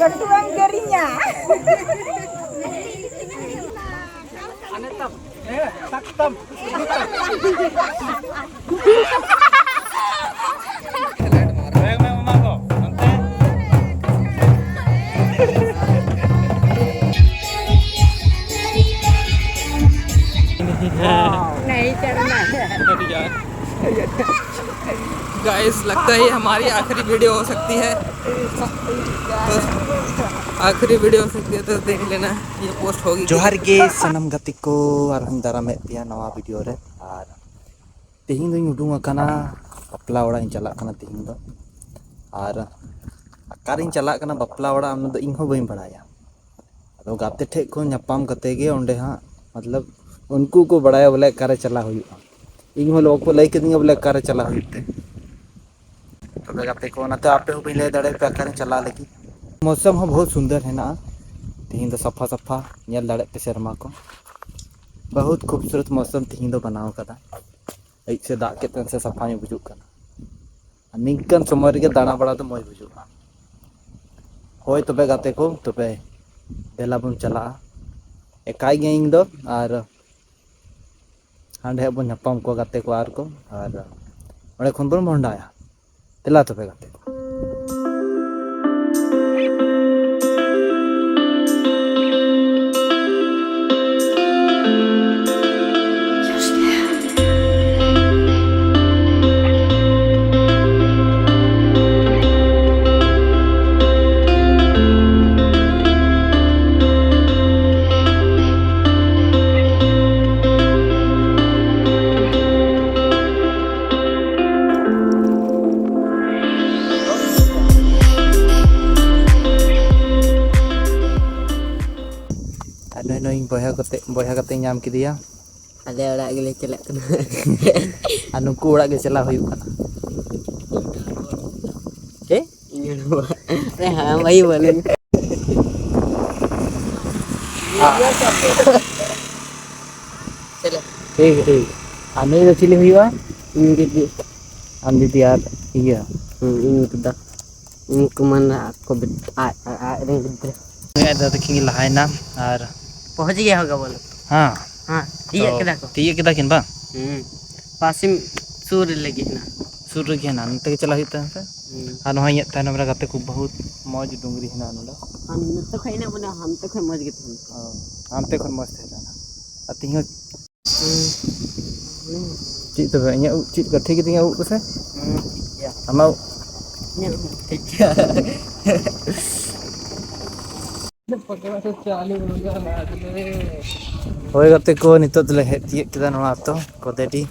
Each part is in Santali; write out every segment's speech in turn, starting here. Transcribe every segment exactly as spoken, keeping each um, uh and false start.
ᱞᱟᱹᱴᱩᱣᱟᱢ ᱠᱤᱨᱤᱧᱟ᱾ नहीं चढ़ना। गाइस, लगता है ये हमारी आखिरी वीडियो हो सकती है। तो आखिरी वीडियो हो सकती है, तो देख लेना, ये पोस्ट होगी। जोहार ᱜᱮ ᱥᱟᱱᱟᱢ ᱜᱟᱛᱮ ᱠᱚ, ᱟᱨᱦᱚᱸᱧ ᱫᱟᱨᱟᱢᱮᱫ ᱯᱮᱭᱟ ᱱᱟᱣᱟ ᱵᱷᱤᱰᱤᱭᱳ ᱨᱮ᱾ ᱟᱨ ᱛᱮᱦᱮᱧ ᱫᱚᱧ ᱩᱰᱩᱝ ᱟᱠᱟᱱᱟ, ᱵᱟᱯᱞᱟ ᱚᱲᱟᱜ ᱤᱧ ᱪᱟᱞᱟᱜ ᱠᱟᱱᱟ ᱛᱮᱦᱮᱧ ᱫᱚ᱾ ᱟᱨ ᱚᱠᱟᱨᱤᱧ ᱪᱟᱞᱟᱜ ᱠᱟᱱᱟ ᱵᱟᱯᱞᱟ ᱚᱲᱟᱜ, ᱚᱱᱟ ᱫᱚ ᱤᱧ ᱦᱚᱸ ᱵᱟᱹᱧ ᱵᱟᱲᱟᱭᱟ᱾ ᱟᱫᱚ ᱜᱟᱛᱮ ᱴᱷᱮᱡ ᱠᱷᱚᱱ ᱧᱟᱯᱟᱢ ᱠᱟᱛᱮ ᱜᱮ ᱚᱸᱰᱮ ᱦᱟᱸᱜ, ᱢᱚᱛᱞᱚᱵ, ᱩᱱᱠᱩ ᱠᱚ ᱵᱟᱲᱟᱭᱟ ᱵᱚᱞᱮ ᱚᱠᱟᱨᱮ ᱪᱟᱞᱟᱜ ᱦᱩᱭᱩᱜᱼᱟ᱾ ᱤᱧ ᱦᱚᱸ ᱵᱟᱠᱚ ᱞᱟᱹᱭ ᱠᱟᱹᱫᱤᱧᱟ ᱵᱚᱞᱮ ᱚᱠᱟᱨᱮ ᱪᱟᱞᱟᱜ ᱦᱩᱭᱩᱜ ᱛᱮ᱾ ᱛᱚᱵᱮ ᱜᱟᱛᱮ ᱠᱚ, ᱚᱱᱟᱛᱮ ᱟᱯᱮ ᱦᱚᱸ ᱵᱟᱹᱧ ᱞᱟᱹᱭ ᱫᱟᱲᱮᱭᱟᱯᱮᱭᱟ ᱚᱠᱟᱨᱮᱧ ᱪᱟᱞᱟᱜ ᱞᱟᱹᱜᱤᱫ᱾ ᱢᱳᱥᱚᱢ ᱦᱚᱸ ᱵᱚᱦᱩᱛ ᱥᱩᱱᱫᱚᱨ ᱦᱮᱱᱟᱜᱼᱟ ᱛᱮᱦᱮᱧ ᱫᱚ, ᱥᱟᱯᱷᱟ ᱥᱟᱯᱷᱟ, ᱧᱮᱞ ᱫᱟᱲᱮᱭᱟᱜ ᱯᱮ ᱥᱮᱨᱢᱟ ᱠᱚ᱾ ᱵᱚᱦᱩᱛ ᱠᱷᱩᱵᱥᱩᱨᱚᱛ ᱢᱳᱥᱚᱢ ᱛᱮᱦᱮᱧ ᱫᱚ ᱵᱮᱱᱟᱣ ᱠᱟᱫᱟ᱾ ᱟᱹᱭᱩᱵ ᱥᱮᱫ ᱫᱟᱜ ᱠᱮᱫ ᱛᱮ ᱥᱮ ᱥᱟᱯᱷᱟ ᱧᱚᱜ ᱵᱩᱡᱩᱜ ᱠᱟᱱᱟ᱾ ᱟᱨ ᱱᱤᱝᱠᱟᱹᱱ ᱥᱚᱢᱚᱭ ᱨᱮᱜᱮ ᱫᱟᱬᱟ ᱵᱟᱲᱟ ᱫᱚ ᱢᱚᱡᱽ ᱵᱩᱡᱩᱜᱼᱟ᱾ ᱦᱳᱭ ᱛᱚᱵᱮ ᱜᱟᱛᱮ ᱠᱚ, ᱛᱚᱵᱮ ᱫᱮᱞᱟ ᱵᱚᱱ ᱪᱟᱞᱟᱜᱼᱟ᱾ ᱮᱠᱟᱭ ᱜᱮ ᱤᱧ ᱫᱚ, ᱟᱨ ᱦᱟᱸᱰᱮ ᱦᱟᱸᱜ ᱵᱚᱱ ᱧᱟᱯᱟᱢ ᱠᱚᱣᱟ ᱜᱟᱛᱮ ᱠᱚ ᱟᱨ ᱠᱚ, ᱟᱨ ᱚᱸᱰᱮ ᱠᱷᱚᱱ ᱵᱚᱱ ᱢᱚᱦᱰᱟᱭᱟ᱾ ᱫᱮᱞᱟ ᱛᱚᱵᱮ ᱜᱟᱛᱮ ᱠᱚ᱾ ᱟᱨ ᱱᱩᱭ, ᱱᱩᱭ ᱵᱚᱭᱦᱟ ᱠᱟᱛᱮ, ᱵᱚᱭᱦᱟ ᱠᱟᱛᱮ ᱧᱟᱢ ᱠᱮᱫᱮᱭᱟ᱾ ᱟᱞᱮ ᱚᱲᱟᱜ ᱜᱮᱞᱮ ᱪᱟᱞᱟᱜ ᱠᱟᱱᱟ᱾ ᱟᱨ ᱱᱩᱠᱩ ᱚᱲᱟᱜ ᱜᱮ ᱪᱟᱞᱟᱣ ᱦᱩᱭᱩᱜ ᱠᱟᱱᱟ᱾ ᱪᱮᱫ? ᱤᱧ ᱦᱚᱸ ᱵᱟᱵᱟ᱾ ᱟᱨᱮ ᱦᱟᱸ ᱵᱷᱟᱹᱭ, ᱵᱚᱞᱮ᱾ ᱪᱚᱞᱚ᱾ ᱴᱷᱤᱠ, ᱴᱷᱤᱠ᱾ ᱟᱨ ᱱᱩᱭ ᱫᱚ ᱪᱤᱞᱤ ᱦᱩᱭᱩᱜᱼᱟ? ᱤᱧ ᱫᱤᱫᱤ᱾ ᱟᱢ ᱫᱤᱫᱤ ᱟᱨ ᱤᱭᱟᱹ? ᱦᱩᱸ, ᱤᱧ ᱫᱟᱫᱟ᱾ ᱩᱱᱠᱩ ᱢᱟᱱᱮ ᱟᱠᱚ ᱵᱤᱫ-, ᱟᱡ, ᱟᱡ, ᱟᱡ ᱨᱮᱱ ᱜᱤᱫᱽᱨᱟᱹ᱾ ᱟᱡ ᱫᱟᱫᱟ ᱛᱟᱹᱠᱤᱱ ᱠᱤᱱ ᱞᱟᱦᱟᱭᱮᱱᱟ᱾ ᱟᱨ ᱯᱚᱦᱚᱸᱪ ᱜᱮᱭᱟ ᱦᱳᱜᱟ ᱵᱚᱞᱮ᱾ ᱦᱮᱸ᱾ ᱦᱮᱸ, ᱛᱤᱭᱟᱹᱜ ᱛᱚ, ᱠᱮᱫᱟ ᱠᱚ᱾ ᱛᱤᱭᱟᱹᱜ ᱠᱮᱫᱟ ᱠᱤᱱ ᱵᱟᱝ? ᱦᱩᱸ᱾ ᱯᱟᱥᱮᱢ ᱥᱩᱨ ᱨᱮ ᱞᱟᱹᱜᱤᱫ ᱦᱮᱱᱟᱜᱼᱟ᱾ ᱥᱩᱨ ᱨᱮᱜᱮ ᱦᱮᱱᱟᱜᱼᱟ, ᱱᱚᱛᱮ ᱜᱮ ᱪᱟᱞᱟᱜ ᱦᱩᱭᱩᱜ ᱛᱟᱦᱮᱸ ᱥᱮ᱾ ᱦᱩᱸ᱾ ᱟᱨ ᱱᱚᱜᱼᱚᱭ ᱤᱧᱟᱹᱜ ᱛᱟᱭᱱᱚᱢ ᱨᱮ ᱜᱟᱛᱮ ᱠᱚ ᱵᱚᱦᱩᱛ ᱢᱚᱡᱽ ᱰᱩᱝᱨᱤ ᱦᱮᱱᱟᱜᱼᱟ ᱱᱚᱰᱮ᱾ ᱟᱨ ᱱᱚᱛᱮ ᱠᱷᱚᱡ ᱤᱱᱟᱹᱜ ᱵᱚᱞᱮ ᱦᱟᱱᱛᱮ ᱠᱷᱚᱡ ᱢᱚᱡᱽ ᱜᱮ ᱛᱟᱦᱮᱱᱟ᱾ ᱚ, ᱦᱟᱱᱛᱮ ᱠᱷᱚᱱ ᱢᱚᱡᱽ ᱛᱟᱦᱮᱸ ᱠᱟᱱᱟ᱾ ᱟᱨ ᱛᱤᱦᱤᱧ ᱦᱚᱸ ᱦᱩᱸ᱾ ᱪᱮᱫ ᱛᱚᱵᱮ, ᱤᱧᱟᱹᱜ ᱩᱵ ᱪᱮᱫ ᱞᱮᱠᱟ? ᱴᱷᱤᱠ ᱜᱮᱛᱤᱧᱟ ᱩᱵ ᱠᱚᱥᱮ? ᱦᱩᱸ, ᱴᱷᱤᱠ ᱜᱮᱭᱟ᱾ ᱟᱢᱟᱜ ᱩᱵ? ᱤᱧᱟᱹᱜ ᱩᱵ ᱴᱷᱤᱠ ᱜᱮᱭᱟ᱾ ᱦᱳᱭ ᱜᱟᱛᱮ ᱠᱚ, ᱱᱤᱛᱚᱜ ᱫᱚᱞᱮ ᱦᱮᱡ ᱛᱤᱭᱳᱜ ᱠᱮᱫᱟ ᱱᱚᱣᱟ ᱟᱛᱳ ᱠᱚᱫᱮᱰᱤ᱾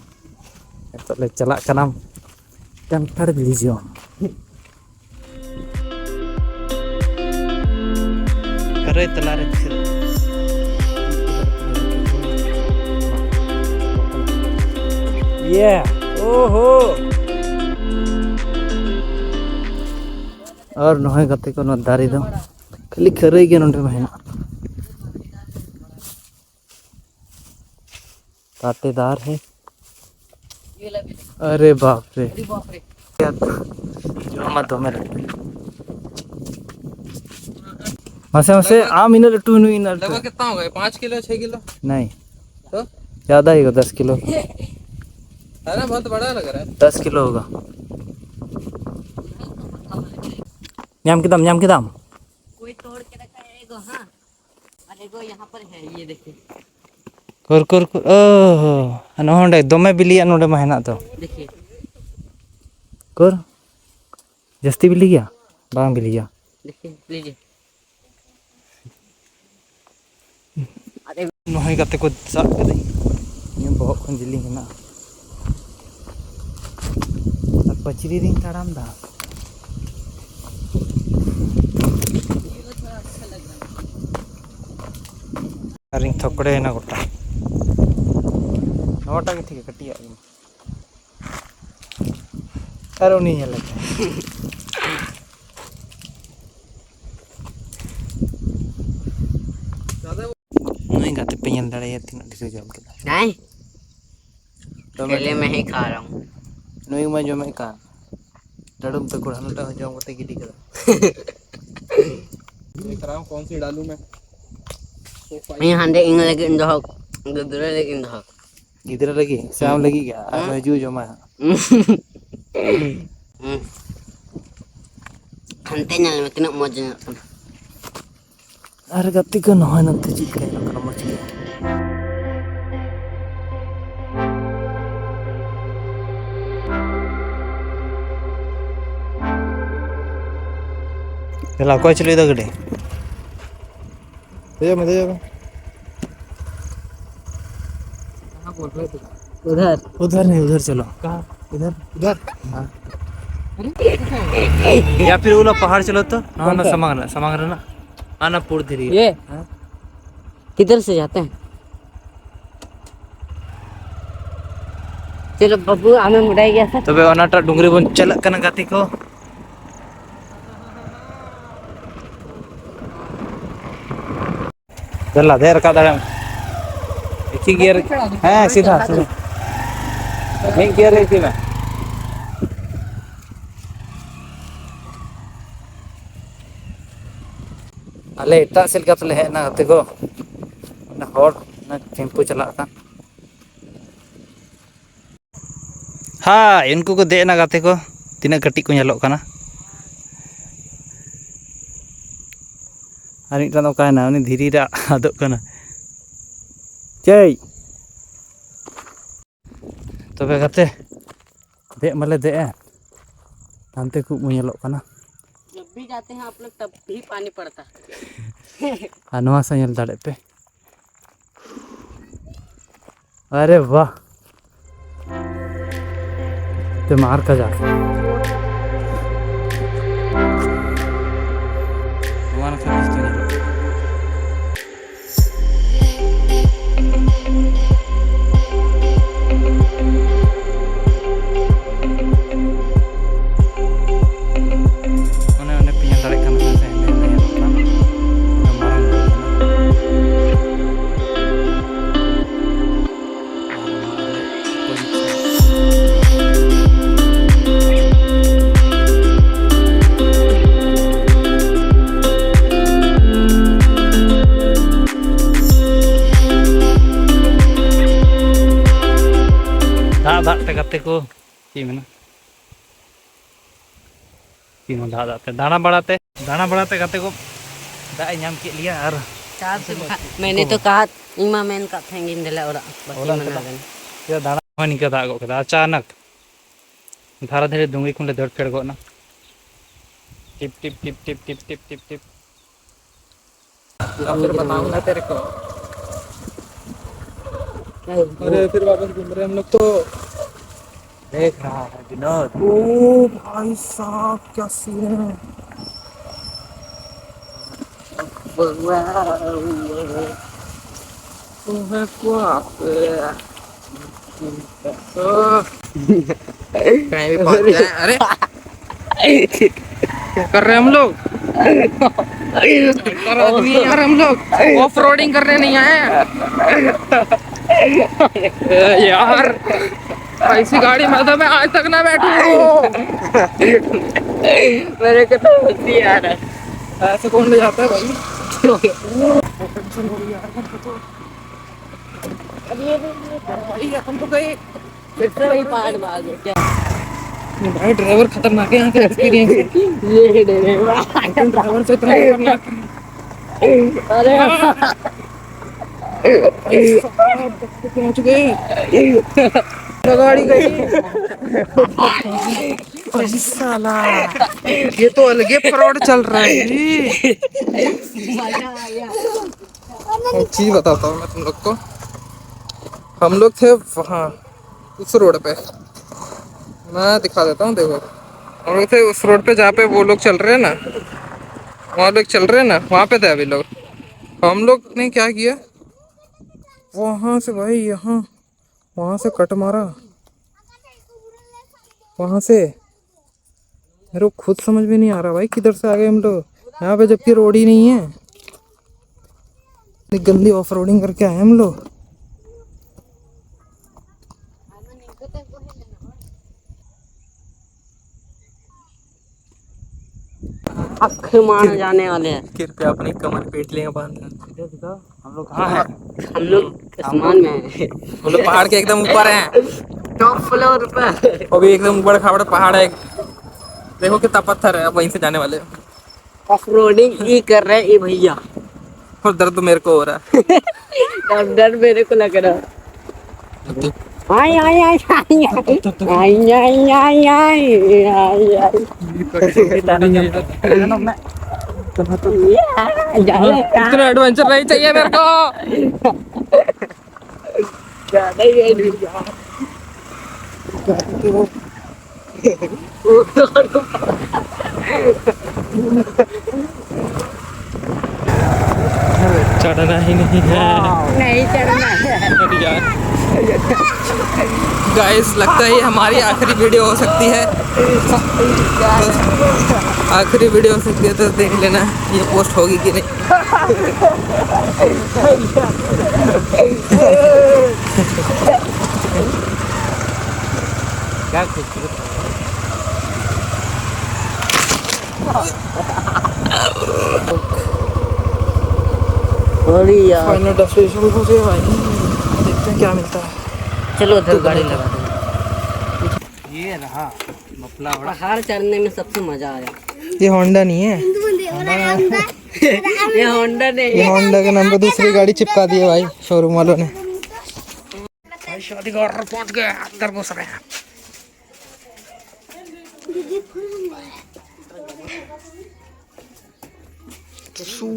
ᱱᱤᱛᱚᱜ ᱞᱮ ᱪᱟᱞᱟᱜ ᱠᱟᱱᱟ ᱠᱟᱱᱴᱷᱟᱲ ᱵᱤᱞᱤ ᱡᱚᱢ᱾ ᱠᱷᱟᱹᱨᱟᱹᱭ ᱛᱟᱞᱟᱨᱮ ᱠᱷᱮᱞ᱾ ᱤᱭᱮ! ᱳᱦᱳ! ᱟᱨ ᱱᱚᱜᱼᱚᱭ ᱜᱟᱛᱮ ᱠᱚ, ᱱᱚᱣᱟ ᱫᱟᱨᱮ ᱫᱚ ᱠᱷᱟᱹᱞᱤ ᱠᱷᱟᱹᱨᱟᱹᱭ ᱜᱮ ᱱᱚᱰᱮ ᱢᱟ ᱦᱮᱱᱟᱜᱼᱟ᱾ ᱠᱟᱴᱮᱫᱟᱨ ᱦᱮ᱾ ᱟᱨᱮ ᱵᱟᱯ ᱨᱮ᱾ ᱡᱚᱢ ᱢᱟ ᱫᱚᱢᱮ ᱞᱟᱹᱴᱩ᱾ ᱢᱟᱥᱮ, ᱢᱟᱥᱮ, ᱟᱢ ᱤᱱᱟᱹᱜ ᱞᱟᱹᱴᱩ, ᱱᱩᱭ ᱤᱱᱟᱹᱜ ᱞᱟᱹᱴᱩ᱾ लगभग कितना होगा ये? पाँच किलो, छः किलो? नहीं। तो? ज़्यादा ही होगा, दस किलो। अरे, बहुत बड़ा लग रहा है। दस किलो होगा। ᱧᱟᱢ ᱠᱮᱫᱟᱢ, ᱧᱟᱢ ᱠᱮᱫᱟᱢ? कोई तोड़ के रखा है एगो, हाँ। अरे एगो यहाँ पर है, ये देखिए। ᱠᱩᱨ, ᱠᱩᱨ, ᱠᱩᱨ, ᱳᱦᱳ, ᱱᱚᱰᱮ ᱫᱚᱢᱮ ᱵᱤᱞᱤᱭᱟ ᱱᱚᱰᱮ ᱢᱟ ᱦᱮᱱᱟᱜ ᱫᱚ᱾ देखिए। ᱠᱩᱨ, ᱡᱟᱹᱥᱛᱤ ᱵᱤᱞᱤ ᱜᱮᱭᱟ? ᱵᱟᱝ ᱵᱤᱞᱤ ᱜᱮᱭᱟ। देखिए, लीजिए। ᱱᱚᱜᱼᱚᱭ ᱜᱟᱛᱮ ᱠᱚ ᱥᱟᱵ ᱠᱟᱹᱫᱟᱹᱧ, ᱤᱧᱟᱹᱜ ᱵᱚᱦᱚᱜ ᱠᱷᱚᱱ ᱡᱤᱞᱤᱧ ᱦᱮᱱᱟᱜᱼᱟ᱾ ᱟᱨ ᱯᱟᱹᱪᱨᱤ ᱨᱤᱧ ᱛᱟᱲᱟᱢ ᱫᱟ᱾ ᱟᱨᱤᱧ ᱛᱷᱚᱠᱲᱮᱭᱮᱱᱟ ᱜᱚᱴᱟ᱾ ᱱᱚᱣᱟᱴᱟᱜ ᱜᱮ ᱴᱷᱤᱠ ᱜᱮᱭᱟ, ᱠᱟᱹᱴᱤᱡᱟᱜ ᱜᱮ᱾ ᱟᱨ ᱩᱱᱤ ᱧᱮᱞᱮ ᱯᱮ᱾ ᱱᱩᱭ ᱜᱟᱛᱮ ᱯᱮ ᱧᱮᱞ ᱫᱟᱲᱮᱭᱟᱭᱟ ᱛᱤᱱᱟᱹᱜ ᱰᱷᱮᱨ ᱮ ᱡᱚᱢ ᱠᱮᱫᱟ᱾ नहीं। ᱫᱚᱢᱮ ᱰᱷᱮᱨ᱾ अकेले मैं ही खा रहा हूँ। ᱱᱩᱭ ᱢᱟ ᱡᱚᱢᱮᱫ ᱠᱟᱱ᱾ ᱰᱟᱹᱲᱩᱢ ᱛᱟᱠᱚᱲ ᱦᱟᱱᱟᱴᱟᱜ ᱦᱚᱸ ᱡᱚᱢ ᱠᱟᱛᱮ ᱜᱤᱰᱤ ᱠᱟᱫᱟ᱾ ᱫᱮᱠᱷ ᱨᱟᱦᱟ ᱦᱩᱸ ᱠᱚᱱ ᱥᱤ ᱰᱟᱞᱩ ᱢᱮ᱾ ᱤᱧ ᱦᱟᱸᱰᱮ ᱤᱧ ᱞᱟᱹᱜᱤᱫ ᱤᱧ ᱫᱚᱦᱚ, ᱜᱤᱫᱽᱨᱟᱹ ᱞᱟᱹᱜᱤᱫ ᱤᱧ ᱫᱚᱦᱚ᱾ ᱜᱤᱫᱽᱨᱟᱹ ᱞᱟᱹᱜᱤᱫ ᱥᱮ ᱟᱢ ᱞᱟᱹᱜᱤᱫ ᱜᱮ? ᱟᱨ ᱦᱩᱸ᱾ ᱦᱤᱡᱩᱜ ᱡᱚᱢᱟ ᱦᱟᱸᱜ᱾ ᱦᱩᱸ᱾ ᱦᱟᱱᱛᱮ ᱧᱮᱞ ᱢᱮ, ᱛᱤᱱᱟᱹᱜ ᱢᱚᱡᱽ ᱧᱮᱞᱚᱜ ᱠᱟᱱᱟ᱾ ᱟᱨ ᱜᱟᱛᱮ ᱠᱚ, ᱱᱚᱜᱼᱚᱭ ᱱᱚᱛᱮ ᱪᱮᱫ ᱞᱮᱠᱟ ᱧᱮᱞᱚᱜ ᱠᱟᱱᱟ, ᱢᱚᱡᱽ ᱜᱮ᱾ ᱫᱮᱞᱟ, ᱚᱠᱚᱭ ᱪᱟᱹᱞᱩᱭᱮᱫᱟ ᱜᱟᱹᱰᱤ? ᱫᱮᱡᱚᱜ ᱢᱮ, ᱫᱮᱡᱚᱜ ᱢᱮ᱾ उधर। उधर नहीं, उधर चलो। कहाँ? इधर। इधर। हाँ। या फिर वो लोग पहाड़ चलो तो। हाँ, कौन ना, सा? सामान, सामान रहना। हाँ, ना, पूरी धीरे। ये? हाँ। किधर से जाते हैं? चलो बाबू, हमें मुड़ाई गया था। ᱛᱚᱵᱮ ᱚᱱᱟᱴᱟᱜ ᱰᱩᱝᱨᱤ ᱵᱚᱱ ᱪᱟᱞᱟᱜ ᱠᱟᱱᱟ, ᱜᱟᱛᱮ ᱠᱚ᱾ ᱫᱮᱞᱟ, ᱫᱮᱡ ᱨᱟᱠᱟᱵ ᱫᱟᱲᱮᱭᱟᱜ ᱟᱢ᱾ ᱮᱠᱤ ᱜᱤᱭᱟᱨ᱾ ᱦᱮᱸ, ᱥᱤᱫᱷᱟ, ᱥᱤᱫᱷᱟ᱾ ᱢᱤᱫ ᱜᱤᱭᱟᱨ ᱨᱮ ᱤᱫᱤ ᱢᱮ᱾ ᱟᱞᱮ ᱮᱴᱟᱜ ᱥᱮᱫ ᱞᱮᱠᱟ ᱛᱮᱞᱮ ᱦᱮᱡ ᱮᱱᱟ, ᱜᱟᱛᱮ ᱠᱚ᱾ ᱚᱱᱟ ᱦᱚᱲ, ᱚᱱᱟ ᱴᱮᱢᱯᱩ ᱪᱟᱞᱟᱜ ᱠᱟᱱ᱾ ᱦᱟᱭ, ᱩᱱᱠᱩ ᱠᱚ ᱫᱮᱡ ᱮᱱᱟ, ᱜᱟᱛᱮ ᱠᱚ᱾ ᱛᱤᱱᱟᱹᱜ ᱠᱟᱹᱴᱤᱡ ᱠᱚ ᱧᱮᱞᱚᱜ ᱠᱟᱱᱟ᱾ ᱟᱨ ᱢᱤᱫᱴᱟᱝ ᱫᱚ ᱚᱠᱟᱭᱮᱱᱟ? ᱩᱱᱤ ᱫᱷᱤᱨᱤ ᱨᱮ ᱟᱫᱚᱜ ᱠᱟᱱᱟ᱾ ᱪᱮᱭ! ᱛᱚᱵᱮ ᱜᱟᱛᱮ, ᱫᱮᱡ ᱢᱟᱞᱮ ᱫᱮᱡ ᱮᱱ, ᱦᱟᱱᱛᱮ ᱠᱷᱩᱵ ᱠᱚ ᱧᱮᱞᱚᱜ ᱠᱟᱱᱟ᱾ जब भी जाते हैं आप लोग, तब भी पानी पड़ता है। ᱟᱨ ᱱᱚᱣᱟ ᱥᱮᱫ ᱧᱮᱞ ᱫᱟᱲᱮᱭᱟᱜ ᱯᱮ᱾ ᱟᱨᱮ ᱵᱟᱦ! ᱛᱮ ᱢᱟᱨ ᱠᱟᱡᱟᱠ᱾ ᱱᱚᱣᱟ ᱞᱮᱠᱟ ᱵᱮᱥ ᱛᱮ ᱧᱮᱞᱚᱜ ᱠᱟᱱᱟ᱾ ᱚᱱᱮ, ᱚᱱᱮ ᱯᱮ ᱧᱮᱞ ᱫᱟᱲᱮᱭᱟᱜ ᱠᱟᱱᱟ ᱥᱮ, ᱦᱮᱸᱫᱮ ᱦᱮᱸᱫᱮ ᱧᱮᱞᱚᱜ ᱠᱟᱱ, ᱚᱱᱟ ᱢᱟᱨᱟᱝ ᱵᱩᱨᱩ ᱠᱟᱱᱟ᱾ ᱟᱨ ᱱᱚᱣᱟ ᱟᱞᱮ opposite side᱾ ᱠᱚ ᱪᱮᱫ ᱢᱮᱱᱟ, ᱛᱤᱱ ᱦᱚᱸ ᱫᱟᱜ ᱫᱟᱜ ᱛᱮ ᱫᱟᱬᱟ ᱵᱟᱲᱟ ᱛᱮ, ᱫᱟᱬᱟ ᱵᱟᱲᱟ ᱛᱮ ᱜᱟᱛᱮ ᱠᱚ ᱫᱟᱜ ᱮ ᱧᱟᱢ ᱠᱮᱫ ᱞᱮᱭᱟ᱾ ᱟᱨ ᱠᱟᱦᱟᱸ ᱥᱮ ᱵᱟᱠᱷᱟᱡ, ᱢᱮᱱᱮ ᱛᱚ ᱠᱟᱦᱟᱸ, ᱤᱧ ᱢᱟ ᱢᱮᱱ ᱠᱟᱫ ᱛᱟᱦᱮᱸ ᱜᱤᱧ ᱫᱮᱞᱟ ᱚᱲᱟᱜ, ᱵᱟᱹᱠᱤ ᱚᱲᱟᱜ ᱢᱮᱱᱟᱜ ᱛᱮᱫᱚ ᱵᱮᱱ᱾ ᱪᱮᱫᱟᱜ ᱫᱟᱬᱟ ᱦᱚᱸ ᱱᱤᱝᱠᱟ ᱫᱟᱜ ᱜᱚᱫ ᱠᱮᱫᱟ ᱟᱪᱟᱱᱟᱠ᱾ ᱫᱷᱟᱨᱮ ᱫᱷᱟᱨᱮ ᱰᱩᱝᱨᱤ ᱠᱷᱚᱱ ᱞᱮ ᱫᱟᱹᱲ ᱯᱷᱮᱰ ᱜᱚᱫ ᱮᱱᱟ᱾ Tip tip tip tip tip tip tip. अब फिर बताऊंगा तेरे को। अरे, फिर वापस घूम रहे हैं हम लोग तो। देख रहा है विनोद। ओ भाई साहब, क्या सीन है। ओ, कहीं भी पहुंच जाए। अरे, क्या कर रहे हैं हम लोग? कर रहे नहीं यार, हम लोग ऑफ रोडिंग करने नहीं आए हैं। ए, यार, ऐसी गाड़ी में तो मैं आज तक ना बैठू हूँ। मेरे को तो हंसी आ रहा है। ऐसे कौन ले जाता है भाई? टेंशन हो रही है यार मेरे को तो। भाई, अपन तो गए। फिर से वही पहाड़ में आ गए क्या? भाई, ड्राइवर खतरनाक है यहाँ का, एक्सपीरियंस है। ये ड्राइवर। ड्राइवर से इतना खतरनाक। अरे। पहुंच गए। गाड़ी गई। अरे साला, ये तो अलग ही फ्रॉड चल रहा है जी। मजा आ गया। एक चीज बताता हूँ मैं तुम लोग को। हम लोग थे वहाँ उस रोड पे, मैं दिखा देता हूँ। देखो, हम लोग थे उस रोड पे जहाँ पे वो लोग चल रहे हैं ना, वहाँ लोग चल रहे हैं ना, वहाँ पे थे अभी लोग। हम लोग ने क्या किया, वहाँ से भाई यहाँ, वहाँ से कट मारा, वहाँ से। मेरे को खुद समझ में नहीं आ रहा भाई, किधर से आ गए हम लोग यहाँ पे, जबकि रोड ही नहीं है। इतनी गंदी ऑफ रोडिंग करके आए हम लोग। आखिर मान जाने वाले हैं। कृपया अपनी कमर पेट लें बांध। हम लोग कहाँ हैं? हम लोग आसमान में हैं। हम लोग पहाड़ के एकदम ऊपर हैं। टॉप फ्लोर पर। अभी एकदम बड़ा खाबड़ा पहाड़ है। देखो कितना पत्थर है, अब वहीं से जाने वाले हैं। ऑफ रोडिंग ही कर रहे हैं ये भैया। और दर्द तो मेरे को हो रहा है। डर डर मेरे को लग रहा है। आय आय आय आय आय आय आय आय आय आय। इतना एडवेंचर नहीं चाहिए मेरे को। ज्यादा ही है यार। चढ़ना ही नहीं है। नहीं चढ़ना है। गाइस, लगता है ये हमारी आखिरी वीडियो हो सकती है। आखिरी वीडियो हो सकती है, तो देख लेना ये पोस्ट होगी कि नहीं। क्या खूबसूरत। अरे यार। फाइनल डेस्टिनेशन पहुंचे भाई, देखते हैं क्या मिलता है। चलो उधर गाड़ी लगा दो। ये रहा मफला बड़ा। पहाड़ चढ़ने में सबसे मजा आया। ये होंडा नहीं है। ये होंडा नहीं ये है। होंडा के नाम पे दूसरी गाड़ी चिपका दी है भाई शोरूम वालों ने। भाई शादी का ऑर्डर पहुंच गया, अंदर घुस रहे हैं। तो सू।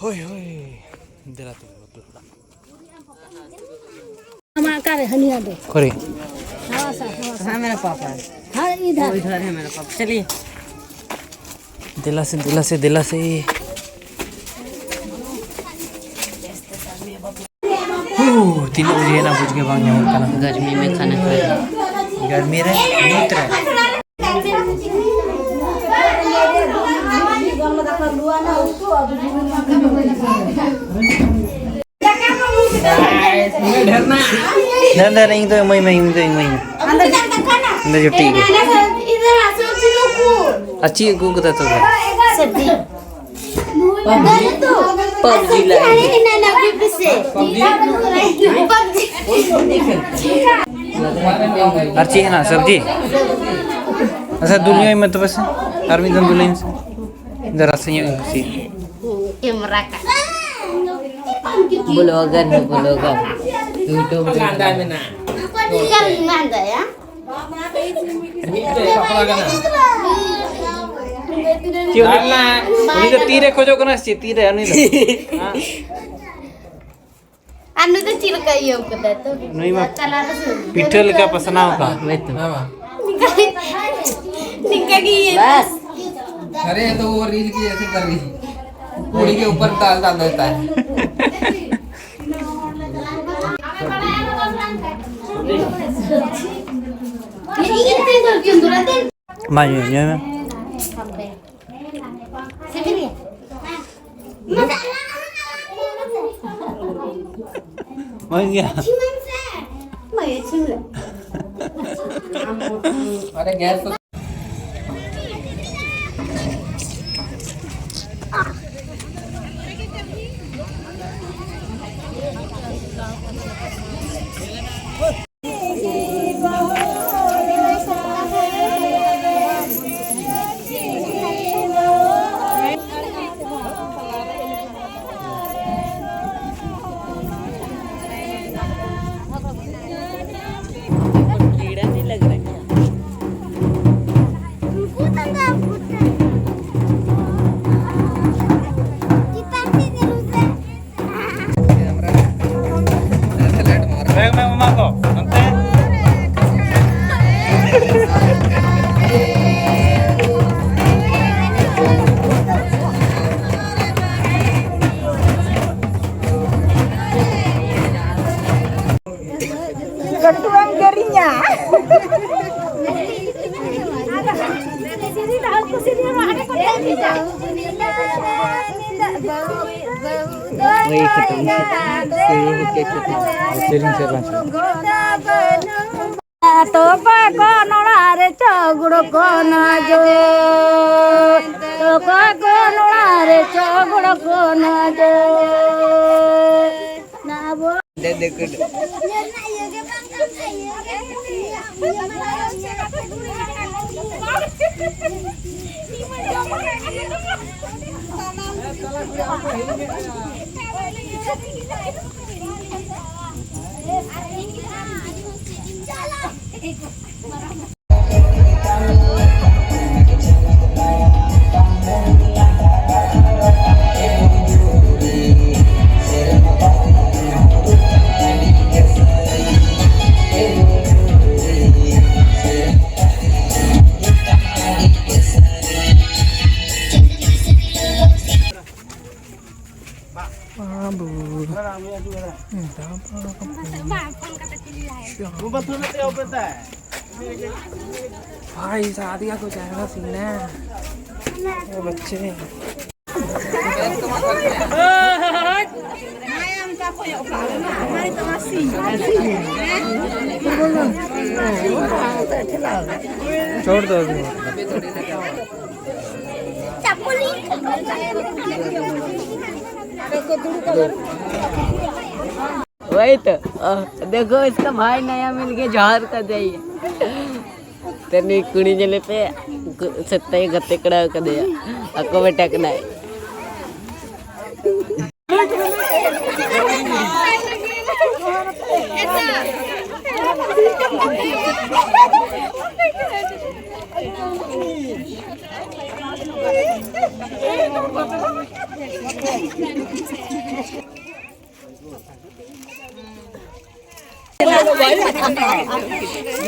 होय होय। दिला तू। हमारा का रे हनिया दो। करे। हाँ सर, हाँ सर। हाँ, मेरा पापा है। हाँ, वो इधर। इधर है मेरा पापा। चलिए। दिला से, दिला से, दिला से। ᱦᱩ, ᱛᱤᱱᱟᱹᱜ ᱵᱟᱡᱮᱭᱮᱱᱟ ᱵᱩᱡᱽ ᱜᱮ ᱵᱟᱝ ᱧᱟᱢᱚᱜ ᱠᱟᱱᱟ᱾ गर्मी में खाना खाए। गर्मी ᱨᱮ ᱧᱩᱛ ᱨᱮ᱾ ᱰᱷᱮᱨ ᱰᱷᱮᱨ ᱤᱧ ᱫᱚ ᱮᱢᱟᱹᱧ ᱢᱮ, ᱤᱧ ᱫᱚ ᱮᱢᱟᱹᱧ ᱢᱮ᱾ ᱤᱧ ᱫᱚ ᱡᱩᱴᱤ ᱜᱮ᱾ ᱟᱨ ᱪᱮᱫ ᱟᱹᱜᱩ ᱠᱟᱫᱟ ᱛᱚᱵᱮ? ᱟᱨ ᱪᱮᱫ ᱦᱮᱱᱟᱜ ᱥᱚᱵᱽᱡᱤ? ᱟᱪᱪᱷᱟ, ᱫᱩᱞ ᱧᱚᱜ ᱟᱹᱧ ᱢᱮ ᱛᱚᱵᱮ ᱥᱮ, ᱟᱨ ᱢᱤᱫ ᱫᱚᱢ ᱫᱩᱞᱟᱹᱧ ᱢᱮ ᱥᱮ᱾ ᱤᱧ ᱫᱚ ᱨᱟᱥᱮ ᱧᱚᱜ ᱤᱧ ᱠᱩᱥᱤᱭᱟᱜᱼᱟ᱾ ᱠᱮᱢᱨᱟ ᱠᱟ᱾ ᱵᱞᱚᱜᱟᱨ ᱦᱮ, ᱵᱞᱚᱜᱟᱨ᱾ YouTube ᱨᱮ᱾ ᱞᱟᱸᱫᱟ ᱢᱮᱱᱟᱜᱼᱟ᱾ ᱪᱮᱫ ᱩᱱᱤ, ᱩᱱᱤ ᱫᱚ ᱛᱤᱨᱮ ᱠᱷᱚᱡᱚᱜ ᱠᱟᱱᱟ ᱥᱮ ᱪᱮᱫ? ᱛᱤᱨᱮ ᱩᱱᱤ ᱫᱚ? ᱟᱨ ᱱᱩᱭ ᱫᱚ ᱪᱮᱫ ᱞᱮᱠᱟ ᱤᱭᱟᱹᱣ ᱠᱟᱫᱟᱭ ᱛᱚ? ᱱᱩᱭ ᱢᱟ ᱛᱟᱞᱟ ᱨᱮ ᱥᱩᱨ᱾ ᱯᱤᱴᱷᱟᱹ ᱞᱮᱠᱟ ᱯᱟᱥᱱᱟᱣ ᱟᱠᱟᱱ᱾ ᱦᱳᱭ ᱛᱚ᱾ ᱱᱤᱝᱠᱟ ᱜᱮ, ᱱᱤᱝᱠᱟ ᱜᱮ ᱤᱭᱟᱹ᱾ ᱵᱟᱥ᱾ अरे, ये तो वो रील की ऐसे कर रही है। पूरी के ऊपर डाल, डाल देता है। ᱢᱟ ᱧᱩᱭ ᱢᱮ, ᱧᱩᱭ ᱢᱮ᱾ ᱢᱚᱡᱽ ᱜᱮᱭᱟ᱾ ᱟᱨᱮ ᱜᱮᱥ ᱫᱚ कीड़ा नहीं लग रहा क्या? रुको तो, तो रुको। कितना तेज है रुको। बैग में घुमा को, सुनते हैं? ᱞᱟᱹᱴᱩᱣᱟᱜ ᱠᱤᱨᱤᱧᱟ᱾ ᱳᱭ ᱠᱷᱟᱛᱚᱢ, ᱥᱮᱨᱮᱧ ᱠᱷᱟᱛᱚᱢ᱾ ᱥᱮᱨᱮᱧ ᱥᱮ ᱵᱟᱝ ᱥᱮᱨᱮᱧ? ᱛᱚᱠᱚᱭ ᱠᱚ ᱱᱚᱲᱟ ᱨᱮ ᱪᱚᱜᱩᱲ ᱠᱚ ᱱᱟᱡᱚ, ᱛᱚᱠᱚᱭ ᱠᱚ ᱱᱚᱲᱟ ᱪᱚᱜᱚᱲ ᱠᱚ ᱱᱚᱰᱮ ᱱᱟᱵᱚ᱾ ᱵᱟᱹᱵᱩ᱾ ᱵᱟᱝ, ᱯᱷᱳᱱ ᱠᱟᱛᱮ ᱠᱩᱞᱤ ᱞᱟᱦᱟᱭ᱾ ᱵᱟᱵᱟ, ᱛᱷᱚᱲᱟ ᱛᱮ ᱚᱯᱮ ᱛᱟᱭ᱾ भाई, शादी का कुछ ऐसा सीन है। ओ बच्चे। छोड़ दो अभी। वही तो। देखो, इसका भाई नया मिल गया, जहर का दे। ᱛᱮᱱᱤ ᱠᱩᱲᱤ ᱧᱮᱞᱮ ᱯᱮ, ᱩᱱᱠᱩ ᱥᱮᱛᱟᱭ ᱜᱟᱛᱮ ᱠᱚᱲᱟ ᱠᱟᱫᱮᱭᱟ, ᱟᱠᱚ ᱵᱮᱴᱟ ᱠᱟᱱᱟᱭ᱾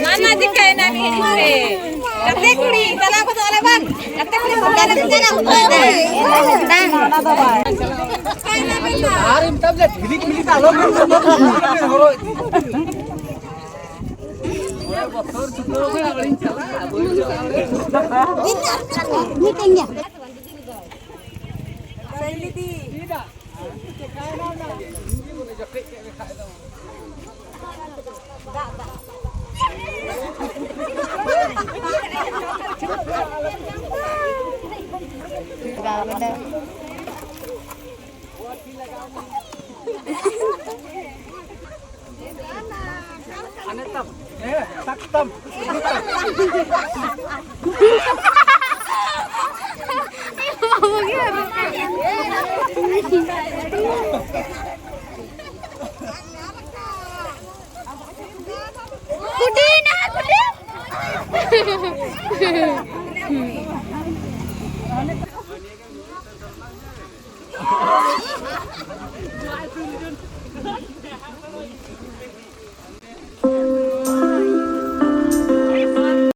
ᱱᱟᱱᱟ ᱪᱤᱠᱟᱹᱭᱮᱱᱟ ᱱᱤᱡᱮ? ᱜᱟᱛᱮ ᱠᱩᱲᱤ ᱪᱟᱞᱟᱣ ᱜᱚᱫᱚᱜ ᱟᱞᱮ ᱵᱟᱝ? ᱜᱟᱛᱮ ᱠᱩᱲᱤ ᱯᱷᱳᱱ ᱟᱞᱮ ᱠᱟᱱᱟ, ᱩᱛᱟᱹᱨ ᱫᱮ᱾ ᱟᱨ ᱤᱧ ᱛᱟᱵᱞᱮ ᱴᱷᱤᱞᱤ ᱴᱷᱤᱞᱤ ᱛᱮ ᱟᱞᱚ ᱵᱮᱱ ᱦᱚᱨᱚᱜ ᱤᱫᱤ᱾ ᱵᱚᱛᱚᱨ ᱪᱷᱩᱴᱟᱹᱣ ᱠᱟᱱᱟ, ᱟᱹᱣᱨᱤᱧ ᱪᱟᱞᱟᱜᱼᱟ, ᱵᱟᱹᱧ ᱪᱟᱞᱟᱜᱼᱟ᱾ ᱢᱤᱫᱴᱮᱱ ᱜᱮ᱾